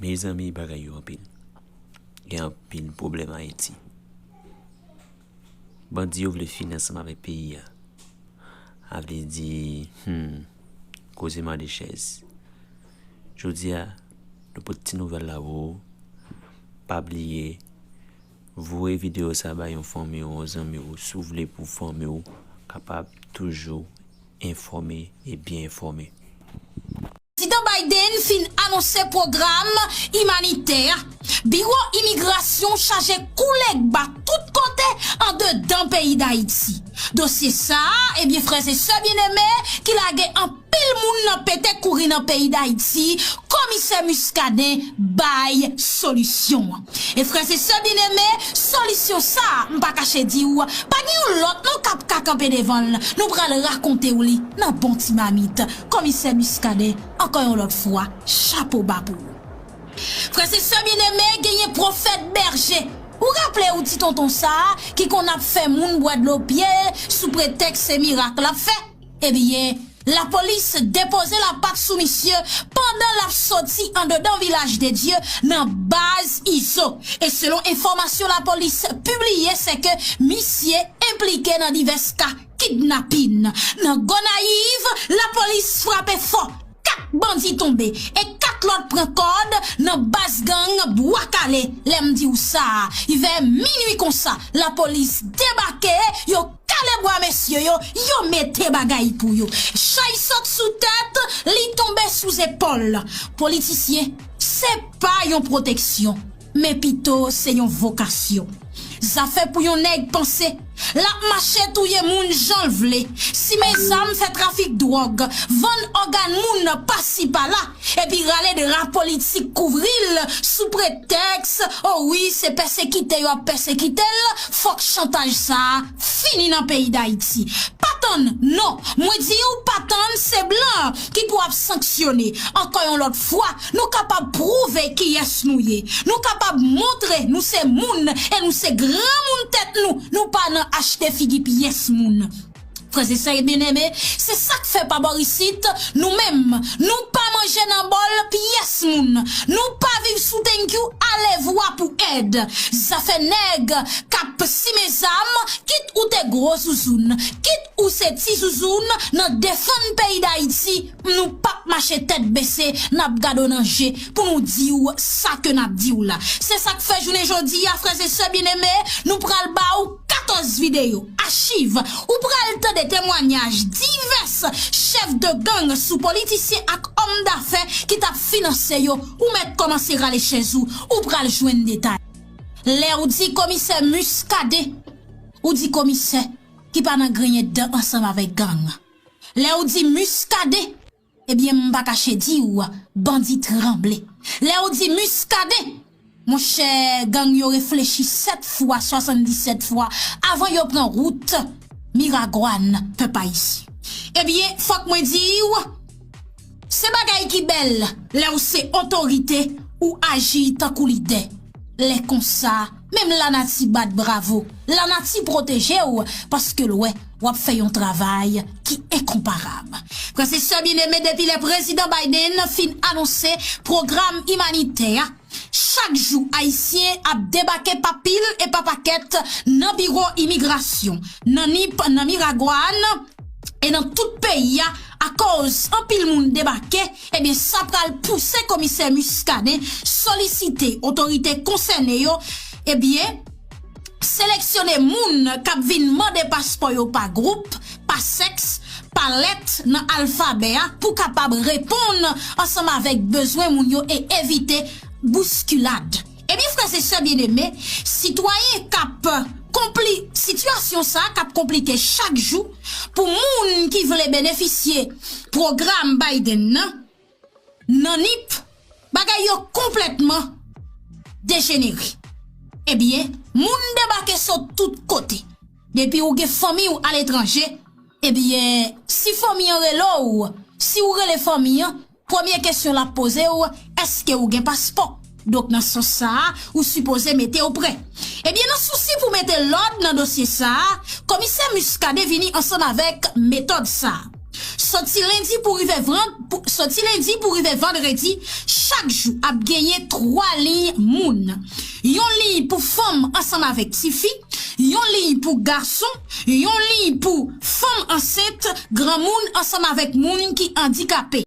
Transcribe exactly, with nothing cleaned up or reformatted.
Mezanmi, bagay yo anpil. Gen anpil pwoblèm Ayiti. Bandi yo vle fini ansanm avèk peyi a. A vle di, hmm, koze mande chèz. Jodi a, nou pote ti nouvèl la pou ou. Pa bliye, voye videyo sa bay yon fanmi w, yon zanmi w, si w vle pou fanmi w kapab toujou enfòme e byen enfòme. Prezidan Biden fin anonse pwogram imanitè. Biwo imigrasyon chaje koule gba tout kote andedan peyi Dayiti. Dosye sa a, ebyen, frè e sè byeneme ki lage anpil moun nan pete kouri nan peyi Dayiti, Komisè Muscadin bay solisyon an. E frè e sè byeneme, solisyon sa a, m pa kache di w, pa gen yon lòt non k ap ka kanpe devan l. Nou pral rakonte w li nan bon ti mamit. Komisè Muscadin, ankò yon lòt fwa, chapo ba pou ou. Frè e sè byeneme, genyen pwofèt Bèje. Ou raple w ti tonton sa a ki konn ap fè moun bwè dlo pye l sou pretèks se mirak l ap fè? Ebyen, lapolis depoze lapat sou misye pandan l ap soti andedan Vilaj de Dye nan baz Izo. E selon enfòmasyon lapolis pibliye, se ke misye enplike nan divès ka kidnapin. Nan Gonayiv, lapolis frape fò. Kat bandi tonbe e kat lòt pran kòd nan baz gang Bwa Kale. Lè m di w sa a, i vè minui konsa, lapolis debake, yo kale bwa mesye yo, yo mete bagay pou yo. Chay sot sou tèt, li tonbe sou zepòl. Politisyen, se pa yon pwoteksyon, men pito se yon vokasyon. Zafè pou yon nèg panse, l ap mache touye moun jan l vle, simen zam, fè trafik dwòg, vann ògàn moun pasi pala, epi rale dra politik kouvri l sou pretèks, o wi, se pèsekite yo ap pèsekite l, fòk chantaj sa a fini nan peyi Dayiti. Pa tann, non, mwen di w pa tann, se blan ki pou ap sanksyone. Ankò yon lòt fwa, nou kapab pwouve kiyès nou ye. Nou kapab montre nou se moun e nou se granmoun tèt nou. Nou pa nan achte figi pyès moun. Frè e sè byeneme, se sa k fè pa bò isit, nou menm, nou pa manje nan bòl pyès moun. Nou pa viv sou thank you, alevwa pou èd. Zafè nèg k ap simen zam, kit ou te gwo zouzoun, kit ou se ti zouzoun nan defann peyi Dayiti, nou p ap mache tèt bese, n ap gade w nan je pou nou di w sa ke n ap di w la. Se sa k fè jounen jodi a, frè e sè byeneme, nou pral ba w katòz videyo, achiv. Ou pral tande temwanyaj divès chèf de gang sou politisyen ak òm dafè ki t ap finanse yo. Ou mèt kòmanse rale chèz ou, ou pral jwenn detay. Lè w di komisè Muscadin, ou di komisè ki pa nan griyen dan ansanm avèk gang. Lè w di Muscadin, ebyen, m pa kache di w, bandi tranble. Lè w di Muscadin, monchè, gang yo reflechi sèt fwa, swasanndisèt fwa, avan yo pran wout Miragwàn, pèp ayisyen. Ebyen, fòk mwen di w, se bagay ki bèl lè w se otorite, ou aji tankou lidè. Lè konsa, menm lanati bat bravo, lanati pwoteje w, paske l wè w ap fè yon travay ki enkonparab. Frè e sè byeneme, depi lè prezidan Biden fin anonse pwogram imanitè a, chak jou Ayisyen ap debake pa pil e pa pakèt nan biwo imigrasyon, nan nip, nan Miragwàn, e nan tout peyi a, akoz anpil moun debake, ebyen, sa pral pouse komisè Muscadin solisite otorite konsène yo, ebyen, seleksyone moun k ap vin mande paspò yo pa gwoup, pa sèks, pa lèt nan alfabè a pou kapab reponn ansanm avèk bezwen moun yo e evite bouskilad. Ebyen, frè e sè byeneme, sitwayen k ap konpli-, sitiyasyon sa a k ap konplike chak jou pou moun ki vle benefisye pwogram Biden nan, nan nip, bagay yo konplètman dejenere. Ebyen, moun debake sot tout kote. Depi ou gen fanmi w aletranje, ebyen, si fanmi an rele w, si w rele fanmi an, premye kesyon l ap poze w, èske ou gen paspò? Donk, nan sans sa a, ou sipoze mete w prè. Ebyen, nan sousi pou mete lòd nan dosye sa a, komisè Muscadin vini ansanm avèk metòd sa a. Soti lendi pou rive vran- pou- soti lendi pou rive vandredi, chak jou ap genyen twa liy moun. Yon liy pou fanm ansanm avèk tifi, yon liy pou gason, yon liy pou fanm ansent, granmoun ansanm avèk moun ki andikape.